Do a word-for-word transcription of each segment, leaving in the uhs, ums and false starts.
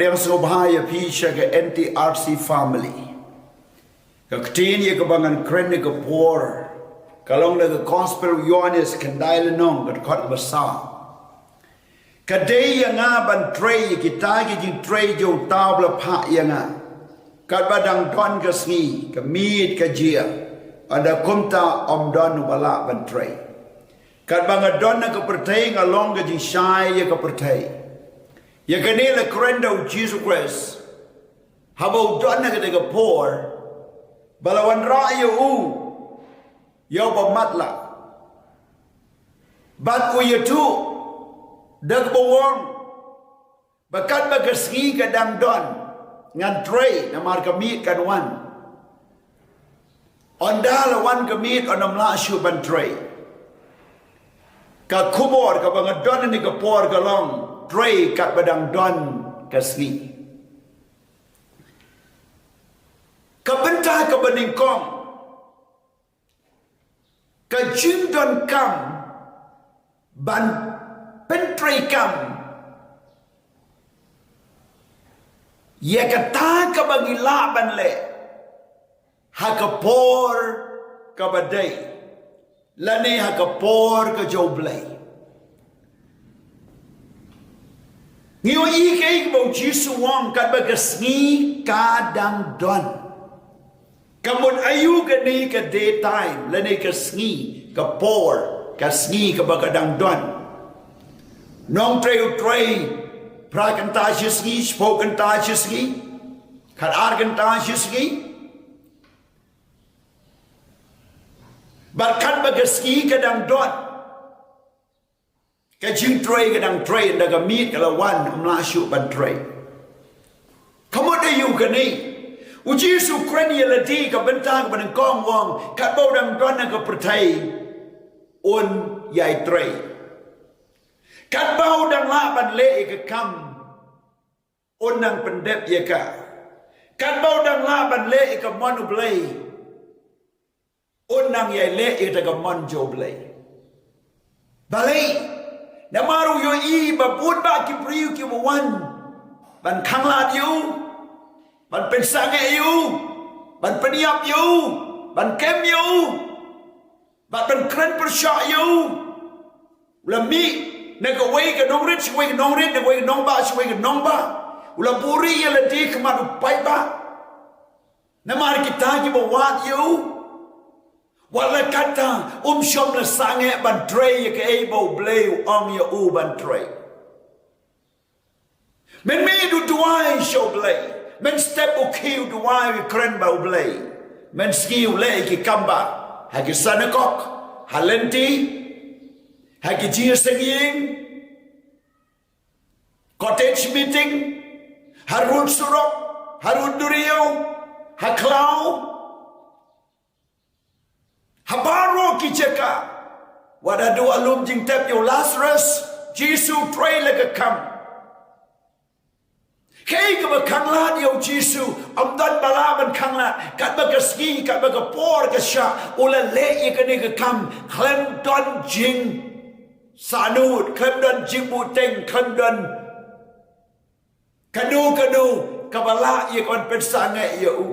Pdiang sngewbha ïa phi sha ka N T R C family. Ka ktien ïa kaba ngan kren ha ka por ka long na ka Gospel u Ïoannis khyndai lynnong ka dkhot ba saw. Ka dei ïa nga ban trei ïa kita ki jingtrei jong uta uba la phah ïa nga. Katba dang don ka sngi, ka miet ka jia, ynda kumta ym don uba lah ban trei. Katba nga don ha ka pyrthei nga long ka jingshai ïa ka pyrthei. Ïa kane la kren da u Jisu Khrist. Haba u don ha kata ka por ba la wanrah ïa u, ïa uba matlah. Bad u ïathuh da kaba u ong ba katba ka sngi ka dang don, ngan trei namar ka miet kan wan. Ynda la wan ka miet, ynda ym lah shuh ban trei. Ka khubor kaba nga don ha kane ka por ka long, trei katba dang don ka sngi. Ka bynta kaba nyngkong, ka jingdonkam ban pyntreikam ïa kata kaba ngi lah ban leh ha ka por kaba dei, lane ha ka por ka jong U Blei. Ngi ïohi kaei kaba u Jisu u ong, katba ka sngi ka dang don. Ka mut aïu kane ka daytime, lane ka sngi, ka por ka sngi kaba ka dang don? Nongtrei u trei phra kynta shi sngi, shiphew kynta shi sngi, khatar kynta shi sngi. Bad katba ka sngi ka dang don, ka jingtrei ka dang trei, ynda ka miet ka la wan, ym lah shuh ban trei. Ka mut aïu kane? U Jisu u kren ïa lade, ka bynta kaba nyngkong u ong, katba u dang don ha ka pyrthei un ïai trei. Katba u dang lah ban leh ïa ka kam, un nang pyndep ïa ka. Katba u dang lah ban leh ïa ka mon U Blei, un nang ïai leh ïa kata ka mon jong U Blei. Balei? Namar u ïohi ba bun bah ki briew kiba wan ban khanglad ïa u, ban pynsangeh ïa u, ban pynïap ïa u, ban kem ïa u, bad ban kren pyrshah ïa u. U la mih na kawei ka nongrit sha kawei ka nongrit, na kawei ka nongbah sha kawei ka nongbah. U la buhrieh ïa lade ha khmat u paidbah namar kita kiba wad ïa u. Wat la katta, um shym la sangeh ban trei ïa kaei ba U Blei u ong ïa u ban trei. Men mih u duwai sha U Blei, men step u khie u duwai, u kren bad U Blei. Men sngi u leh ïa ki kam bah ha ki synagog, ha lynti, ha ki jingïaseng ïing, cottage meeting, harud surok, harud duriaw, ha khlaw, ha baroh ki jaka. Wat haduh ha lum jingtep ïa u Lasarus, Jisu u trei la ka kam. Kaei kaba khanglad ïa u Jisu? Ym don ba lah ban khanglad. Katba ka sngi, katba ka por ka shah, u la leh ïa kane ka kam khlem don jingsahnud, khlem don jingbuhteng, khlem don kano kano kaba lah ïa ka ban pynsangeh ïa u.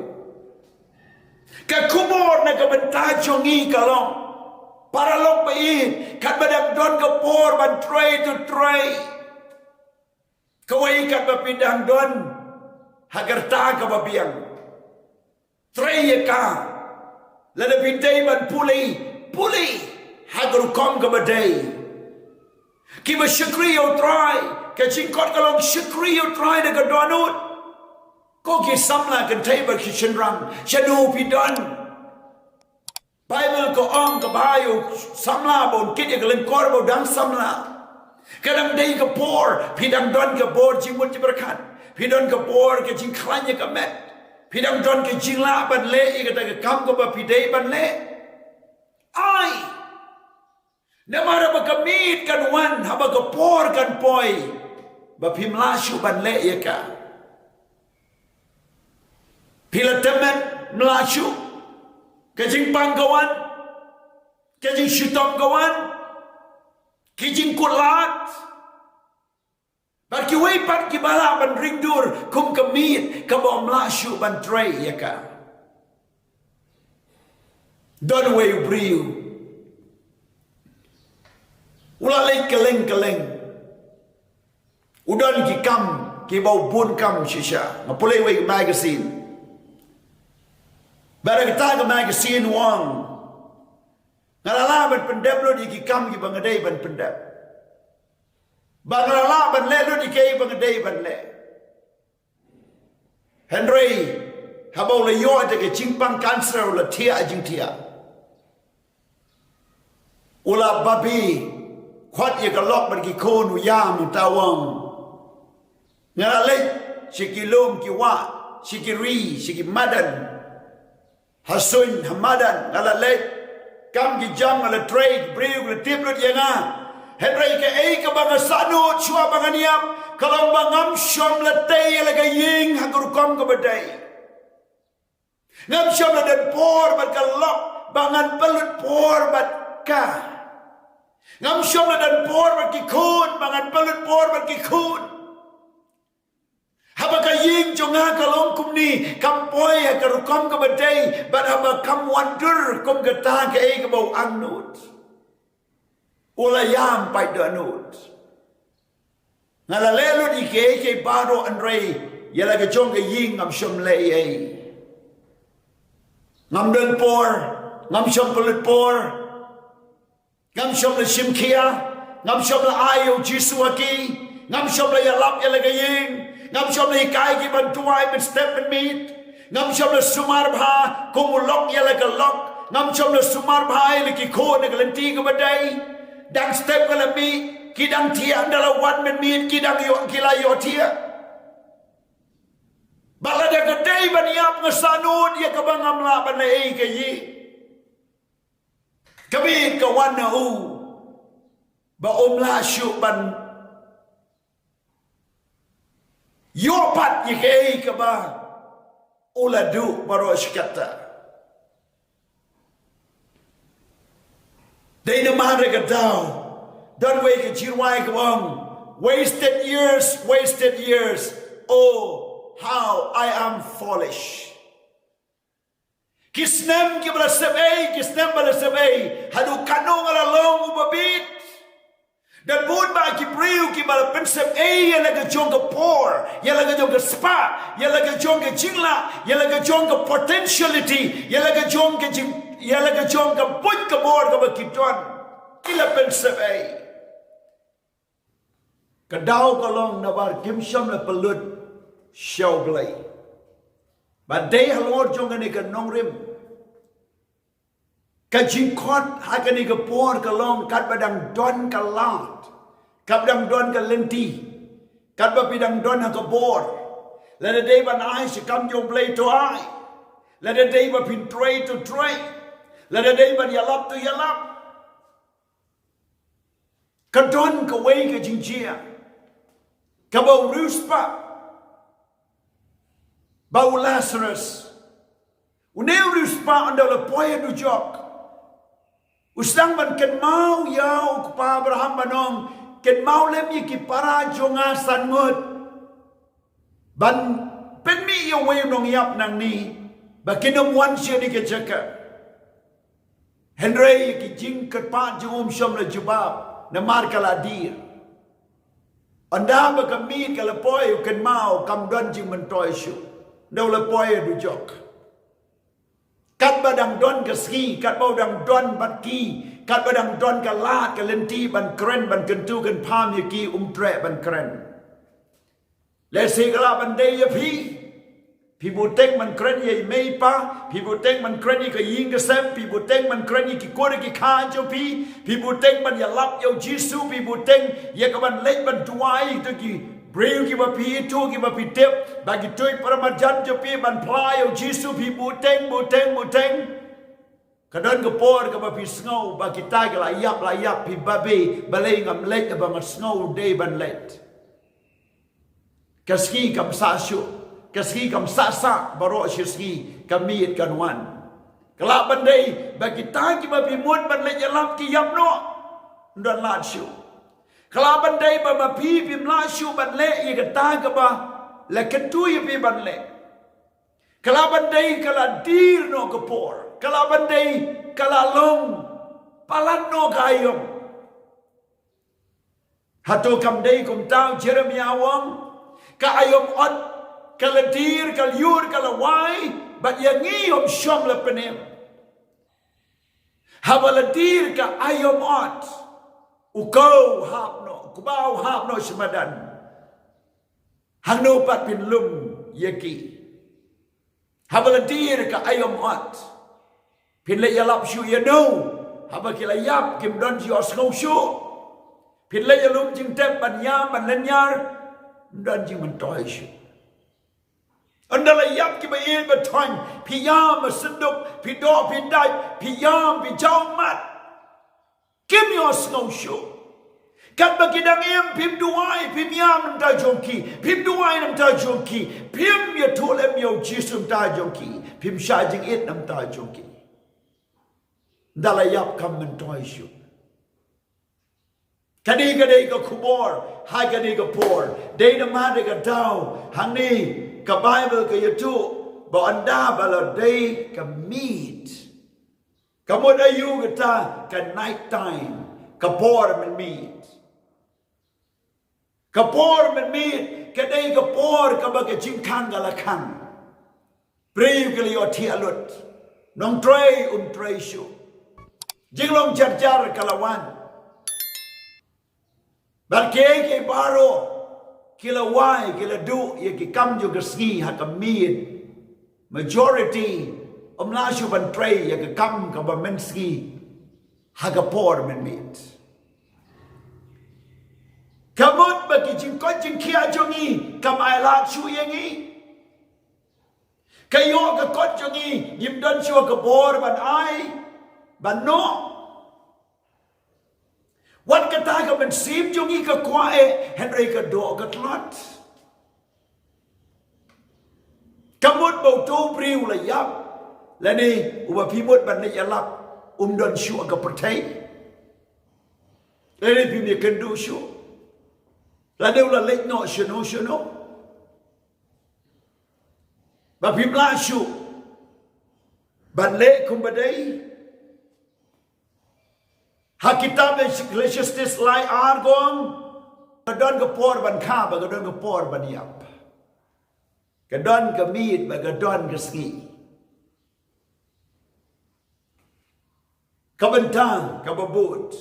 Ka khubor na ka bynta jong ngi ka long, paralok ba ïeit, katba dang don ka por ban trei to trei. Kawei katba phi dang don ha ka rta kaba biang, trei ïa ka. Lada phi dei ban pule, pule ha ka rukom kaba dei. Kiba shakri ïa U Trai, ka jingkhot ka long shakri ïa U Trai da ka dohnud. Ko ki samla kynthei bad ki shynrang, shano phi don? Baibl ka ong ka bha ïa u samla ba un kit ïa ka lyngkor ba u dang samla. Ka dang dei ka por, phi dang don ka bor jingmut jingpyrkhat, phi don ka bor ka jingkhlaiñ ïa ka met, phi dang don ka jinglah ban leh ïa kata ka kam kaba phi dei ban leh. Ai, namar haba ka miet kan wan, haba ka por kan poi ba phim lah shuh ban leh ïa ka, phi la tymmen, ym lah shuh. Ka jingpang ka wan, ka jingshitom ka wan, ki jingkutlad. Bad kiwei pat kiba lah ban ring dur kum ka miet kaba ym lah shuh ban trei ïa ka. Don uwei u briew u la leit kylleng kylleng. U don ki kam kiba u bun kam shisha. Nga pule uwei magazine. Bad ha kata ka magazine u ong, nga la lah ban pyndep lut ïa ki kam kiba nga dei ban pyndep. Bad nga la lah ban leh lut ïa kiei ba nga dei ban leh. Hynrei haba u la ïoh da ka jingpang cancer, u la thiah jingthiah. U la babe, khot ïa ka lok bad ki khun, u ïam, u ta u ong, nga la leit sha ki lum ki wah, sha ki ri, sha ki madan, ha suiñ ha madan nga la leit. Kam ki jam nga la trei, ki briew ki la tip lut ïa nga. Hynrei kaei kaba nga sahnud shuwa ba ngan ïap ka long ba ngam shym la tei ïa la ka ïing ha ka rukom kaba dei. Ngam shym la don por bad ka lok ba ngan pynlut por bad ka. Ngam shym la don por bad ki khun ba ngan pynlut por bad ki khun. Haba ka ïing jong nga ka long kumne, kam poi ha ka rukom kaba dei, bad haba kam wan dur kum kata, kaei kaba u angnud? U la ïam paid dohnud. Nga la leh lut ïa kiei kiei baroh, hynrei ïa la ka jong ka ïing ngam shym leh ei. Ngam don por, ngam shym pynlut por. Ngam shym la shim khia, ngam shym la ai ïa u Jisu ha ki, ngam shym la ïalap ïa la ka ïing, ngam shym la hikai ki ban duwai mynstep mynmiet, ngam shym la sumar bha kum u lok ïa la ka lok, ngam shym la sumar bha ïa la ki khun ha ka lynti kaba dei. Dang step ka la mih, ki dang thiah, ynda la wan mynmiet ki dang ïoh, ki la ïohthiah. Bad lada ka dei ban ïap nga sahnud ïa kaba ngam lah ban leh ei ka ïing. Ka miet ka wan na u ba um lah shuh ban ïoh pat ïa kaei kaba u la duh baroh shi katta. Dei namar kata ka daw don wei ka jingrwai ka ong, "Wasted years, wasted years, oh how I am foolish." Ki snem kiba la sep ei, ki snem ba la sep ei, haduh katno nga la long uba bit. Don bun bah ki briew kiba la pynsep ei ïa la ka jong ka por, ïa la ka jong ka spah, ïa la ka jong ka jinglah, ïa la ka jong ka potentiality, ïa la ka jong ka jing, ïa la ka jong ka buit ka bor kaba ki don. Ki la pynsep ei. Ka daw ka long namar kim shym la pynlut sha U Blei. Bad dei halor jong kane ka nongrim, ka jingkhot ha kane ka por ka long, katba dang don ka lad, katba dang don ka lynti, katba phi dang don ha ka bor, lada dei ban ai sha kam jong U Blei to ai, lada dei ba phin trei to trei, lada dei ban ïalap to ïalap. Ka don kawei ka jingjia kaba u riewspah, ba u Lazarus, une u riewspah, ynda u la poi ha dujok, u sdang ban kynmaw ïa u kpa Abraham ban ong, "Kynmaw lem ïa ki para jong nga san ngut, ban pynmih ïa uwei u nongïap nangne ba kin ym wan sha kane ka jaka." Hynrei ki jingkyrpad jong u um shym la jubab, namar ka la dier. Ynda ba ka miet ka la poi, u kynmaw kam don jingmyntoi shuh, ynda u la poi ha dujok. Katba dang don ka sngi, katba u dang don bad ki, katba dang don ka lad ka lynti ban kren, ban kyntu kynpham ïa ki, um treh ban kren. Lehse ka lah ban dei ïa phi. Phi buteng ban kren ïa i mei i pa, phi buteng ban kren ïa ka ïing ka sem, phi buteng ban kren ïa ki kur ki kha jong phi, phi buteng ban ïalap ïa u Jisu, phi buteng ïa ka ban leit ban duwai ïa kito ki briew kiba phi ithuh, kiba phi tip, ba kito ki para marjan jong phi ban phla ïa u Jisu, phi buteng, buteng, buteng. Ka don ka por kaba phi sngew ba kita ki la ïap, la ïap, phi babe, balei ngam leit, ba nga sngew dei ban leit. Ka sngi kam sah shuh, ka sngi kam sah sah, baroh shi sngi ka miet kan wan. Ka lah ban dei ba kita kiba phi mut ban leit ïalap ki ïap noh, ym don lad shuh. Ka lah ban dei ba ma phi phim lah shuh ban leh ïa kata kaba la kyntu ïa phi ban leh. Ka lah ban dei ka la dier noh ka por. Ka lah ban dei ka la long palat noh ka aïom. Hato kam dei kumta? U Jeremiah u ong, ka aïom ot ka la dier, ka la ïur, ka la wai, bad ïa ngi ym shym la pynim. Haba la dier ka aïom ot, u khaw hap noh, u kba u hap noh sha madan. Hangno pat phin lum ïa ki? Haba la dier ka aïom ot, phin leit ïalap shuh ïa no? Haba ki la ïap, kim don jingïohsngew shuh. Phin leit ïalum jingtep ban ïam, ban lynñiar, ym don jingmyntoi shuh. Ynda la ïap kiba ïeit ba thoiñ, phi ïam ha synduk, phi doh, phi dait, phi ïam, phi jaw mat. Kim ïohsngew shuh. Katba ki dang im, phim duwai, phim ïam na bynta jong ki, phim duwai na bynta jong ki, phim ïathuh lem ïa u Jisu na bynta jong ki, phim shah jingit na bynta jong ki. Ynda la ïap kam myntoi shuh. Kane ka dei ka khubor ha kane ka por. Dei namar ka daw hangne ka Baibl ka ïathuh ba ynda ba la dei ka miet, ka mut aïu kata? Ka night time, ka por mynmiet. Ka por mynmiet ka dei ka por kaba ka jingkhang ka la khang. Briew ki la ïohthiah lut. Nongtrei um trei shuh. Jinglong jar jar ka la wan. Bad kiei kiei baroh ki la wai, ki la duh ïa ki kam jong ka sngi ha ka miet. Majority ym lah shuh ban trei ïa ka kam kaba mynsngi ha ka por mynmiet. Ka mut ba ki jingkoit jingkhiah jong ngi kam ailad shuh ïa ngi. Ka ïoh ka kot jong ngi, ngim don shuh ka bor ban ai, ban noh. Wat kata ka mynsiem jong ngi ka kwah eh, hynrei ka doh ka tlot. Ka mut ba uto u briew u la ïap, lane uba phi mut ban leit ïalap um don shuh ha ka pyrthei. Lane phim ïakynduh shuh. Lane u la leit noh shano shano. Ba phim lah shuh ban leh kumba dei. Ha kitab Ecclesiastes lai ar ka ong, ka don ka por ban kha bad ka don ka por ban ïap. Ka don ka miet bad ka don ka sngi. Ka bynta kaba bud.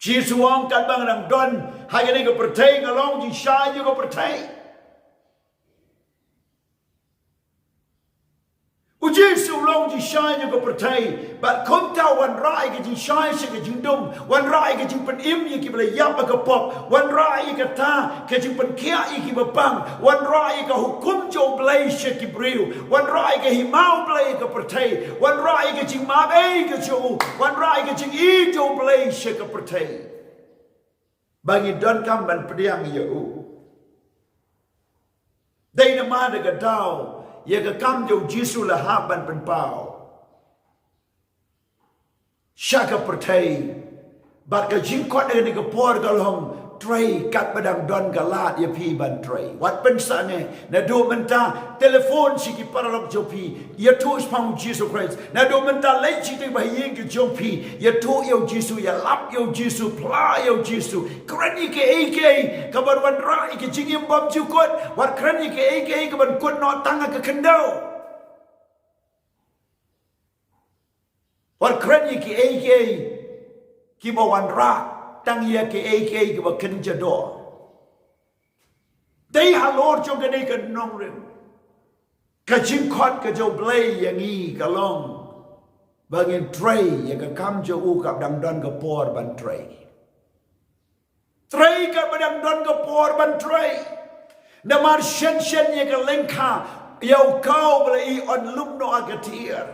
Jisu u ong, katba nga dang don ha kane ka pyrthei nga long jingshai jong ka pyrthei. U Jisu u long jingshai jong ka pyrthei. Bad kumta u wanrah ïa ka jingshai sha ka jingdum, wanrah ïa ka jingpynim ïa kiba la ïap ha ka pop, wanrah ïa kata ka jingpynkhiah ïa kiba pang, wanrah ïa ka hukum jong U Blei sha ki briew, wanrah ïa ka hima U Blei ha ka pyrthei, wanrah ïa ka jingmap ei ka jong u, wanrah ïa ka jingïeit jong U Blei sha ka pyrthei. Ba ngi donkam ban pdiang ïa u. Dei namar ka daw ïa ka kam jong U Jisu la hap ban pynpaw sha ka pyrthei. Bad ka jingkhot ha kane ka por ka long, trei katba dang don ka lad ïa phi ban trei. Wat pynsangeh, naduh mynta telephone sha ki paralok jong phi, ïathuh shaphang U Jisu Khrist. Naduh mynta leit sha ki ba ha ïing ki jong phi, ïathuh ïa U Jisu, ïalap ïa U Jisu, phla ïa U Jisu. Kren ïa kiei kiei kaban wanrah ïa ka jingim bymjukut. Wat kren ïa kiei kiei kaban kut noh tang ha ka khyndew. Wat kren ïa kiei kiei kiba wanrah tang ïa kiei kiei kiba kynja dor. Dei halor jong kane ka nongrim, ka jingkhot ka jong U Blei ïa ngi ka long ba ngin trei ïa ka kam jong u katba dang don ka por ban trei. Trei katba dang don ka por ban trei. Namar shen shen ïa ka lyngkha, ïa u khaw ba la ïoh lum noh ha ka tiar,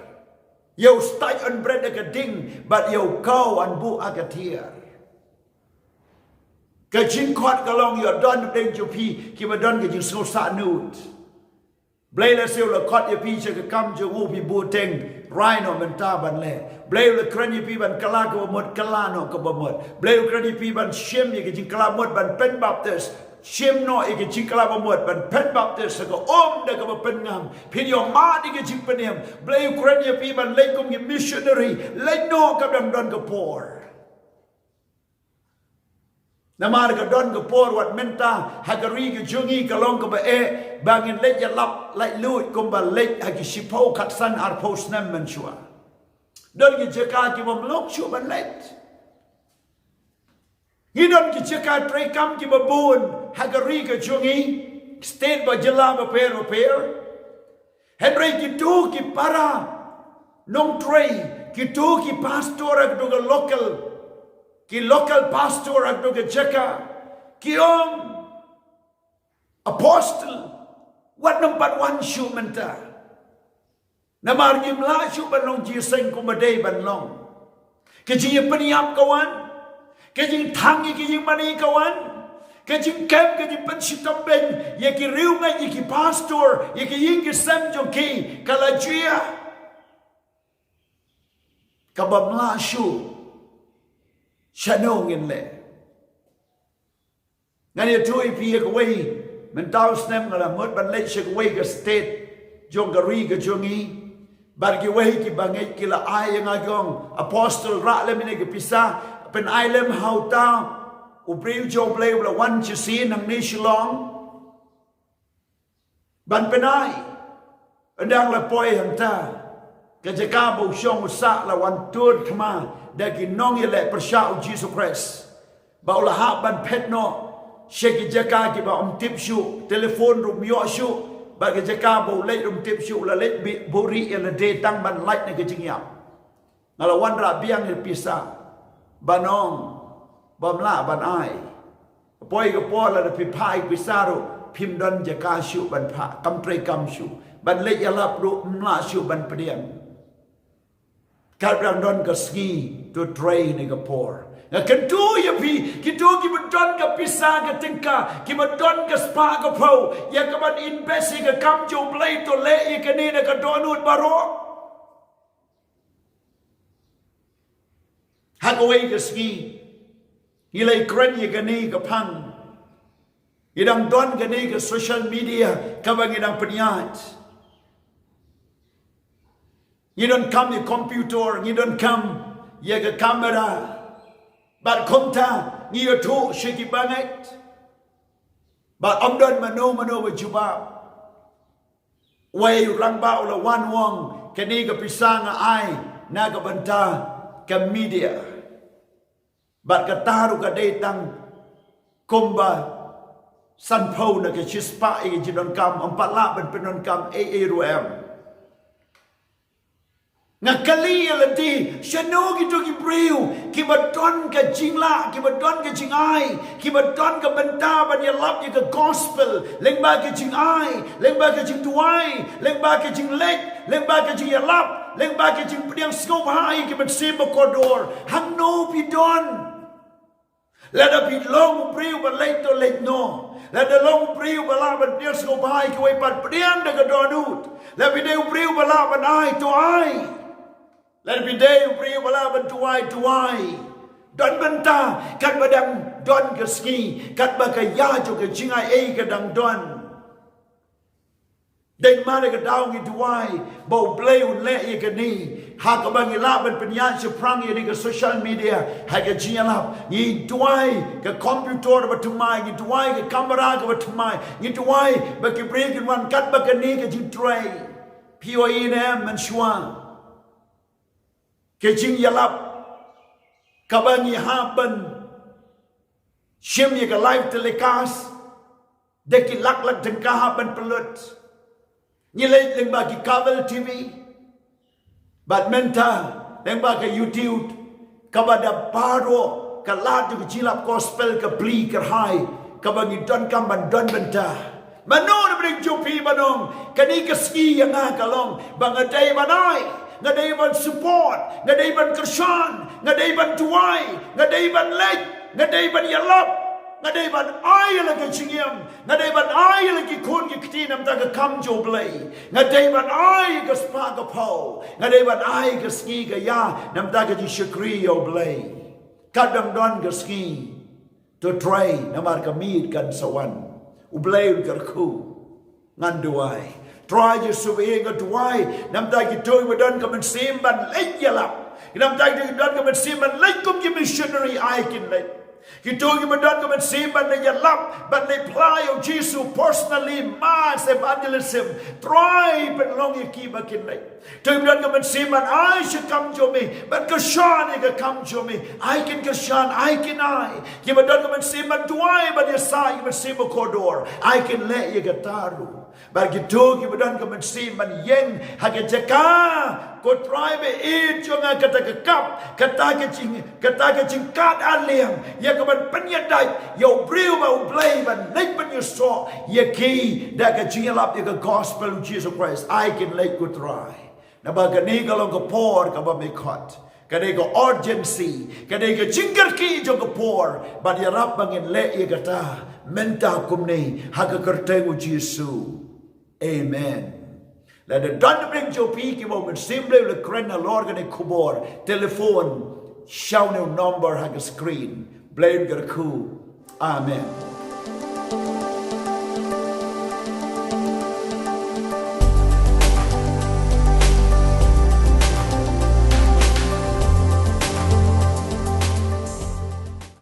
ïa u stait yn bret ha ka ding, bad ïa u khaw yn buh ha ka tiar. Ka jingkhot ka long, ïoh don hapdeng jong phi kiba don ka jingsngew sahnud. Blei la siew la khot ïa phi sha ka kam jong u, phi buteng, rai noh mynta ban leh. Blei u la kren ïa phi ban kylla kaba mut, kylla noh kaba mut. Blei u kren ïa phi ban shim ïa ka jingkylla mut, ban pynbaptis, shim noh ïa ka jingkylla ba mut, ban pynbaptis ha ka um da kaba pynngam. Phin ïoh mad ïa ka jingpynim. Blei u kren ïa phi ban leit kum ki missionary, leit noh, ka dang don ka por. Namar ka don ka por, wat mynta ha ka ri ka jong ngi ka long kaba eh ba ngin leit ïalap, leit luid kumba leit ha ki shiphew, khatsan, arphew snem mynshuwa. Don ki jaka ki bym long shuh ban leit. Ngi don ki jaka treikam kiba bun ha ka ri ka jong ngi, state bad jylla bapher bapher. Hynrei kito ki para nongtrei, kito ki pastor ha kito ka local, ki local pastor ha kito ka jaka, ki ong, Apostle, wat nym pat wan shuh mynta. Namar ngim lah shuh ban long jingïaseng kumba dei ban long. Ka jingïapynïap ka wan, ka jingthang ïa ka jingmane ka wan, ka jingkem, ka jingpynshitom beiñ ïa ki riewngeit, ïa ki pastor, ïa ki ïing ki sem jong ki, ka la jia. Ka bym lah shuh. Shano ngin leh? Ngan ïathuh ïa phi ïa kawei, mynta u snem nga la mut ban leit sha kawei ka state jong ka ri ka jong ngi. Bad kiwei kiba ngeit ki la ai ïa nga, ki ong, Apostle, rah lem ïa kane ka pisa, pynai lem ha uta u briew jong U Blei uba la wan shisien hangne Shillong. Ban pynai. Ynda nga la poi hangta, ka jaka ba u shong u sah la wan tur thma da ki nongïaleh pyrshah U Jisu Khrist. Ba u la hap ban phet noh sha ki jaka kiba ym tip shuh, telephone ruh ym ïoh shuh, bad ka jaka ba u leit ruh ym tip shuh, u la leit bi-, buhrieh ïa lade tang ban lait na ka jingïap. Nga la wanrah biang ïa pisa, ban ong, bym lah ban ai. Poi ka por lada phi phah ïa pisa ruh, phim don jaka shuh ban phah, kam treikam shuh. Ban leit ïalap ruh ym lah shuh ban pdiang. Kat ba dang don ka sngi to trei ne ka por. Nga kyntu ïa phi, kito kiba don ka pisa ka tyngka, kiba don ka spah ka phew, ïa kaban invest ïa ka kam jong U Blei, to leh ïa kane da ka dohnud baroh. Ha kawei ka sngi, ngi la ïakren ïa kane ka phang. Ngi dang don kane ka social media kaba ngi dang pynïaid. Ngi donkam ïa computer, ngi donkam ïa ka camera. Bad kumta ngi ïathuh sha ki bangeit. Bad ym don mano mano ba jubab. Wei u rangbah u la wan, u ong, kane ka pisa nga ai na ka bynta ka media. Bad kata ruh ka dei tang kumba sanphew na ka shispah ïa ka jingdonkam, ym pat lah ban pyndonkam ei ei ruh em. Nga kylli ïa lade, shano kito ki briew kiba don ka jinglah, kiba don ka jingai, kiba don ka bynta ban ïalap ïa ka gospel lyngba ka jingai, lyngba ka jingduwai, lyngba ka jingleit, lyngba ka jingïalap, lyngba ka jingpdiang sngewbha ïa ki mynsiem ba kordor? Hangno phi don? Lada phi long u briew ba leit, to leit noh. Lada long u briew ba lah ban pdiang sngewbha ïa kiwei pat, pdiang da ka dohnud. Lada phi dei u briew ba lah ban ai, to ai. Lada phi dei u briew ba lah ban duwai, duwai. Don bynta katba dang don ka sngi, katba ka ïa jong ka jingai ei ka dang don. Dei ma da ka daw ngi duwai ba U Blei un leh ïa kane, ha kaba ngi lah ban pynïaid shaphrang ïa kane ka social media ha ka jingïalap. Ngi duwai ka computer ba thymmai, ngi duwai ka camera kaba thymmai, ngi duwai ba ki briew kin wan katba kane ka jingtrei. Phi ïohi ne em mynshuwa ka jingïalap kaba ngi hap ban shim ïa ka live telecast, da ki lak lak tyngka hap ban pynlut. Ngi leit lyngba ki cable T V. Bad mynta lyngba ka YouTube, kaba da baroh ka lad jong ka jingïalap gospel ka plie kyrhai, kaba ngi donkam ban don bynta. Mano na pdeng jong phi ban ong, kane ka sngi ïa nga ka long ba nga dei ban ai, nga dei ban support, nga dei ban kyrshan, nga dei ban duwai, nga dei ban leit, nga dei ban ïalap. Nga dei ban ai ïa la ka jingim. Nga dei ban ai ïa la ki khun ki kti namar ka kam jong U Blei. Nga dei ban ai ka spah ka phew. Nga dei ban ai ka sngi ka ïa namar ka jingshakri ïa U Blei. Kat dang don ka sngi, to trei namar ka miet kan sa wan. U Blei un kyrkhu. Ngan duwai. Trai Jisu, ba ïa nga duwai namar kito kiba don ka mynsiem ban leit ïalap. Namar kito kiba don ka mynsiem ban leit kum ki missionary, ai kin leit. Kito kiba don ka mynsiem ban leit ïalap, ban leit phla ïa U Jisu personally, mass evangelism. Trai pynlong ïa ki ba kin leit. Kito kiba don ka mynsiem ban ai sha kam jong me, ban kyrshan ïa ka kam jong me, ai kin kyrshan, ai kin ai. Kiba don ka mynsiem ban duwai, ban ïasaid ïa ka mynsiem bakordor, ai kin leh ïa kata ruh. Bad kito kiba don ka mynsiem ban ïeng ha ka jaka, ko Trai ba ïeit jong nga, kata ka kap, kata ka jing, kata ka jingkat ar liang, ïa kaban pynïadait ïa u briew ba U Blei ban leit pynïasoh ïa ki da ka jingïalap ïa ka gospel U Jisu Khrist, ai kin leit, ko Trai. Naba kane ka long ka por kaba me khot. Kane ka urgency, kane ka jingkyrkieh jong ka por. Bad ïarap ba ngin leh ïa kata mynta kumne ha ka kyrteng U Jisu. Amen. Lada don na pdeng jong phi kiba u Mynsiem Blei u la kren halor kane ka khubor, telephone sha une u number ha ka screen. Blei un kyrkhu. Amen.